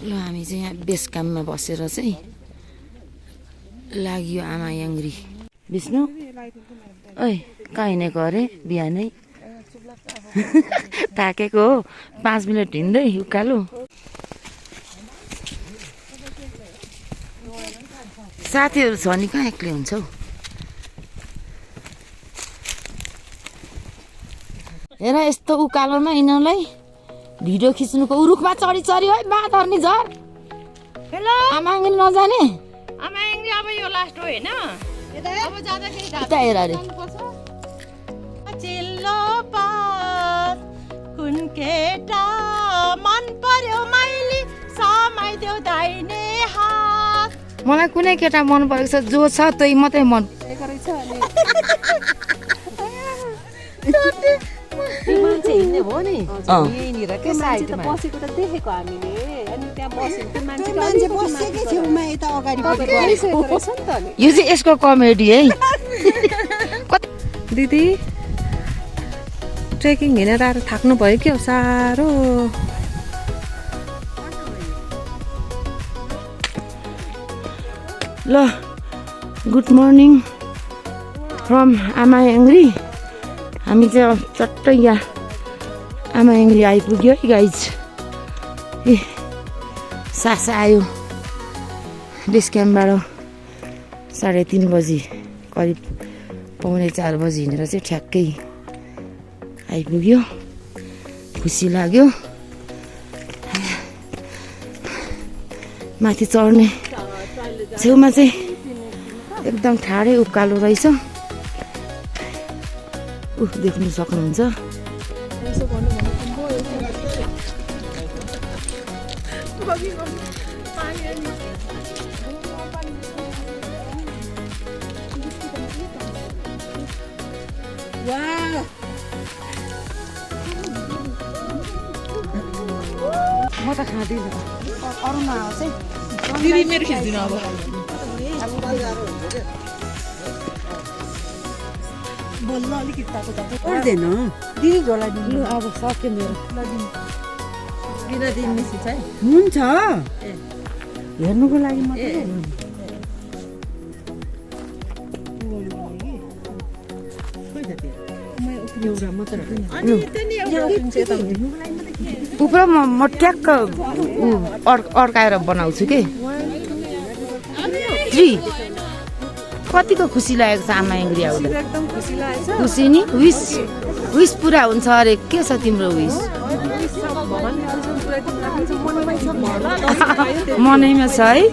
ल हामी चाहिँ यहाँ बेस क्याम्पमा बसेर चाहिँ लाग्यो आमा याङ्ग्री। विष्णु ओइ कहाँ हिँडेको अरे बिहानै थाकेको हो 5 मिनट हिँड्दै उकालो। साथीहरू छ नि कहाँ एक्लै हुन्छ हौ। हेर यस्तो उकालोमा यिनीहरूलाई भिडियो खिच्नुको रुखमा चढी चढी है बाँदर नि झर। हेलो आमा याङ्ग्री नजाने आमा याङ्ग्री अब यो लास्ट हो हैन अब जाँदाखेरि उता हेर अरे चिल्लो पात कुन केटा मन पर्यो मैले समाइदेऊ दाहिने हात। मलाई कुनै केटा मन परेको छ जो छ त्यही मात्रै मन परेको रहेछ। मान्छे हिँड्ने हो नि यहीँनिर के साइडमा बसेको त देखेको हामीले अनि त्यहाँ बसेको मान्छे बसेकै छेउमा यता अगाडि बसिसकेको रहेछ नि त। यो चाहिँ यसको कमेडी है। दिदी ट्रेकिङ हिँडेर आएर थाक्नु भयो क्या साह्रो। ल गुड मर्निङ फ्रम आमा याङ्ग्री। हामी चाहिँ चट्टै यहाँ आमा याङ्ग्री आइपुग्यो है गाइज। ए सास आयो बेस क्याम्पबाट 3:30 बजी करिब 3:45 बजी हिँडेर चाहिँ ठ्याक्कै आइपुग्यो। खुसी लाग्यो। माथि चढ्ने छेउमा चाहिँ एकदम ठाडै उकालो रहेछ। देख्नु सक्नुहुन्छ। म त खाँदिनँ अरूमा आउँछ है दिदी मेरो खिच्दिनु अब बल्ल अलिकति तातो तातो पर्दैन दिदी झोला दिनु अब सक्यो मेरो बिना दिन मिसिन्छ है हुन्छ हेर्नुको लागि मात्रै उप्रो म ट्याक्क अड्काएर बनाउँछु के। कतिको खुसी लागेको छ आमा याङ्ग्री आउँदा। एकदम खुसी लागेछ। खुसी नि विस पुरा हुन्छ अरे के छ तिम्रो विस? मनैमा छ है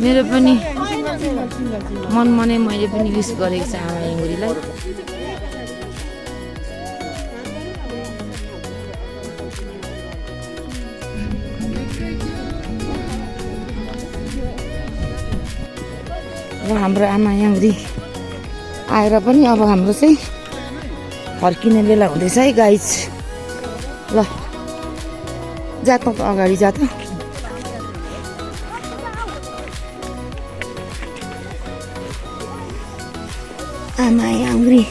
मेरो पनि मनै मैले पनि विस गरेको छ आमा याङ्ग्रीलाई। र हाम्रो आमा याङ्ग्री आएर पनि अब हाम्रो चाहिँ फर्किने बेला हुँदैछ है गाइज। ल जात त अगाडि जा त। आमा याङ्ग्री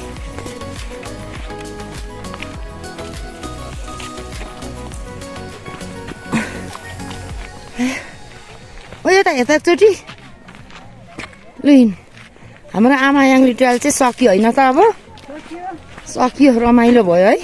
ओ यता हेर्दा एकचोटि लुइन हाम्रो आमा याङ्ग्री ट्रायल चाहिँ सकियो होइन त? अब सकियो रमाइलो भयो है।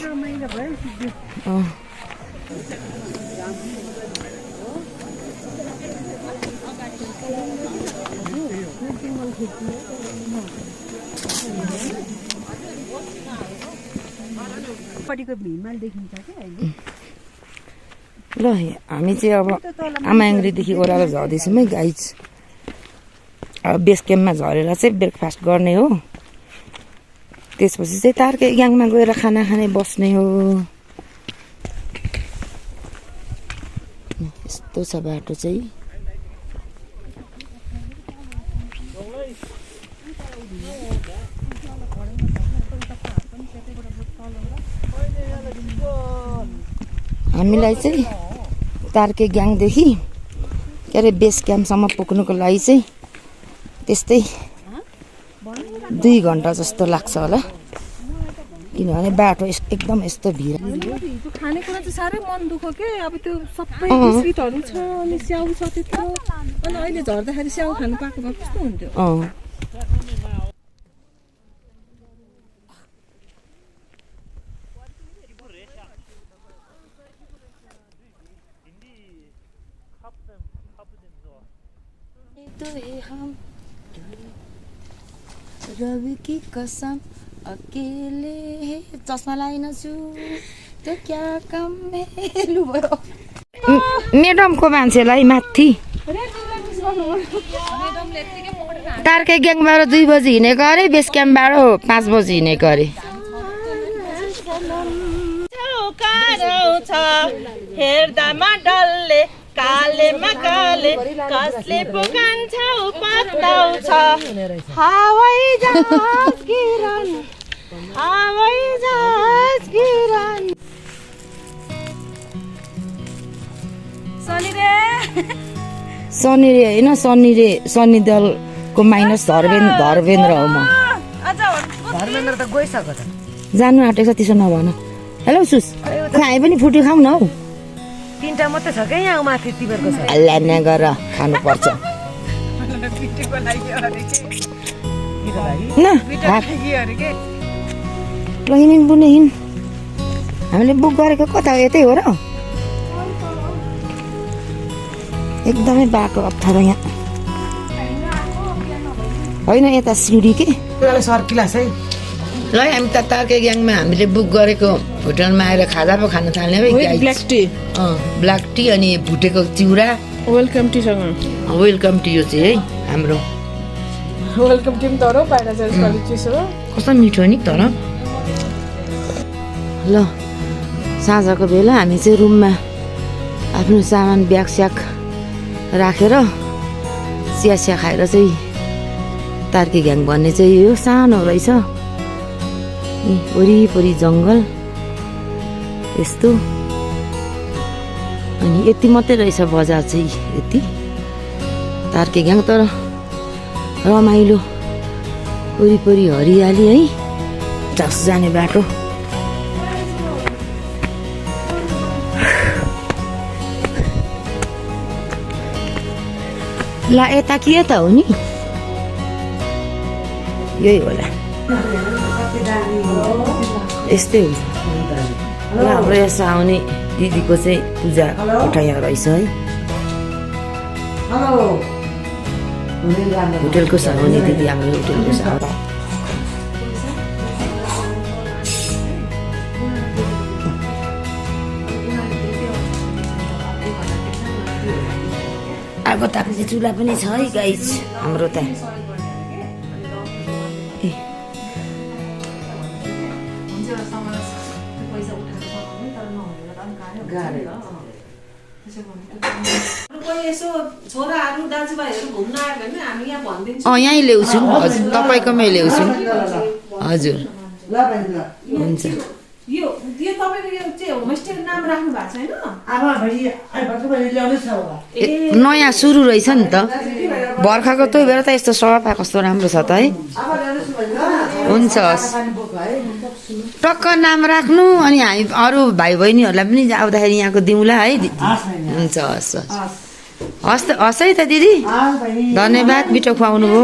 ल हामी चाहिँ अब आमा याङ्ग्रीदेखि ओह्रालो झर्दैछौँ है गाइज। अब बेस क्याम्पमा झरेर चाहिँ ब्रेकफास्ट गर्ने हो। त्यसपछि चाहिँ तार्के ग्याङमा गएर खाना खाने बस्ने हो। यस्तो छ बाटो चाहिँ। हामीलाई चाहिँ तार्के ग्याङदेखि के अरे बेस क्याम्पसम्म पुग्नुको लागि चाहिँ त्यस्तै 2 घन्टा जस्तो लाग्छ होला। किनभने बाटो एकदम यस्तो भिड हिजो खानेकुरा चाहिँ साह्रै मन दुःख के अब त्यो सबै बिस्किटहरू छ अनि स्याउ छ त्यत्रो अनि अहिले झर्दाखेरि स्याउ खानु पाएको भए कस्तो हुन्थ्यो रवि की कसम अकेले चस्मा लाइनछु त्यो क्या काम मेलु भयो मेडमको मान्छेलाई माथि तारकै ग्याङबाट 2 बजी हिँडेको अरे बेस क्याम्पबाट 5 बजी हिँडेको अरे हेर्दामा डल्ले कालेमा काले कसले पुकान्छौ पत्ताउँछ हावाई जहाज किरण शनिरे होइन शनि दलको माइनस धर्मेन्द्र हो म धर्मेन्द्र त गइसक्यो त जानु आँटेको छ त्यसो नभन हेलो सुस खाए पनि फुटी खाऊ न हौ 3टा मात्रै छ के यहाँ माथि तिमीहरूको छ अल्ला नगर खानुपर्छ न लगिन बुने हिँड हामीले बुक गरेको कता हो यतै हो र एकदमै बाटो अप्ठ्यारो यहाँ होइन यता सिँढी के सर्किला है ल हामी त तारकै ग्याङमा हामीले बुक गरेको होटलमा आएर खाजा पो खान थाल्ने है ब्ल्याक टी ब्ल्याक टी अनि भुटेको चिउरा वेलकम टीसँग वेलकम टी यो चाहिँ है हाम्रो वेलकम टी पनि तर बाहिर जान्छ कस्तो मिठो नि तर ल साँझको बेला हामी चाहिँ रुममा आफ्नो सामान ब्याग स्याग राखेर चिया खाएर चाहिँ तारकी ग्याङ भन्ने चाहिँ यो सानो रहेछ वरिपरि जङ्गल यस्तो अनि यति मात्रै रहेछ बजार चाहिँ यति तारकी ग्याङ तर रमाइलो वरिपरि हरियाली है टास जाने बाटो ला यता के त हो नि यही होला यस्तै हुन्छ ल हाम्रो यहाँ आउने दिदीको चाहिँ पूजा कोठा यहाँ रहेछ है होटेलको साउने दिदी हाम्रो होटेलको साउने आगो ताप्ने चुला पनि छ है गाइज हाम्रो त यहीँ ल्याउँछु हजुर तपाईँकोमै ल्याउँछु हजुर हुन्छ नयाँ सुरु रहेछ नि त बर्खाको त्यही भएर त यस्तो सफा कस्तो राम्रो छ त है हुन्छ टक्क नाम राख्नु अनि हामी अरू भाइ बहिनीहरूलाई पनि आउँदाखेरि यहाँको दिउँला है हुन्छ हस् हस् है त दिदी धन्यवाद मिठो खुवाउनु भयो